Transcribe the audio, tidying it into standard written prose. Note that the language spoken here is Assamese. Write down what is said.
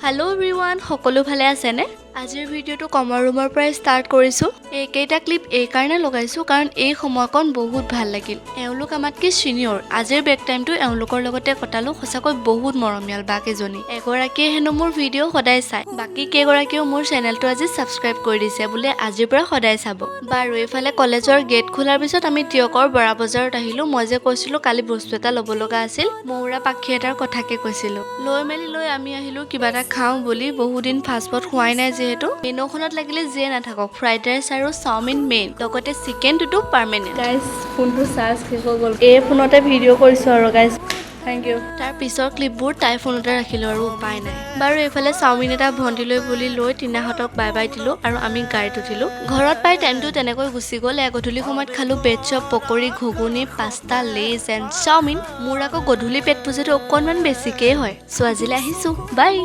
হেল্ল' এভৰিৱান, সকলো ভালে আছেনে? আজিৰ ভিডিঅ'টো কমন ৰুমৰ পৰাই ষ্টাৰ্ট কৰিছোঁ। এইকেইটা ক্লিপ এইকাৰণে লগাইছোঁ, কাৰণ এই সময়কণ বহুত ভাল লাগিল। এওঁলোক আমাতকৈ ছিনিয়ৰ। আজিৰ ব্ৰেক টাইমটো এওঁলোকৰ লগতে কটালোঁ। সঁচাকৈ বহুত মৰমীয়াল বাকেইজনী। এগৰাকীয়ে হেনো মোৰ ভিডিঅ' সদায় চায়, বাকী কেইগৰাকীয়েও মোৰ চেনেলটো আজি ছাবস্ক্ৰাইব কৰি দিছে, বোলে আজিৰ পৰা সদায় চাব। বাৰু, এইফালে কলেজৰ গেট খোলাৰ পিছত আমি টীয়কৰ বৰা বজাৰত আহিলোঁ। মই যে কৈছিলোঁ কালি বস্তু এটা ল'ব লগা আছিল, মৌৰা পাখি এটাৰ কথাকে কৈছিলোঁ। লৈ মেলি লৈ আমি আহিলোঁ কিবা এটা খাওঁ বুলি। বহুদিন ফাষ্টফুড খোৱাই নাই যিহেতু। মেনুখনত লাগিলে যিয়ে নাথাকক, ফ্ৰাইড ৰাইচ আৰু চাওমিন মেইন, লগতে চিকেনটোতো পাৰ্মানেণ্ট। গাইজ, ফোনটো চাৰ্জ শেষ হৈ গ'ল। এই ফোনতে ভিডিঅ' কৰিছোঁ আৰু গাইজ, thank U. তাৰ পিছৰ ক্লিপবোৰ তাইৰ ফোনতে ৰাখিলোঁ আৰু উপায় নাই। বাৰু, এইফালে চাওমিন এটা ভণ্টিলৈ বুলি লৈ টিনাহঁতক বাই বাই দিলোঁ আৰু আমি গাড়ীত উঠিলোঁ। ঘৰত পাই টাইমটো তেনেকৈ গুচি গ'ল। এয়া গধূলি সময়ত খালোঁ ব্ৰেড চপ, পকৰি, ঘুগুনি, পাস্তা, লেজ এণ্ড চাওমিন। মোৰ আকৌ গধূলি পেট পূজাটো অকণমান বেছিকেই হয়। চ' আজিলৈ আহিছোঁ, বাই।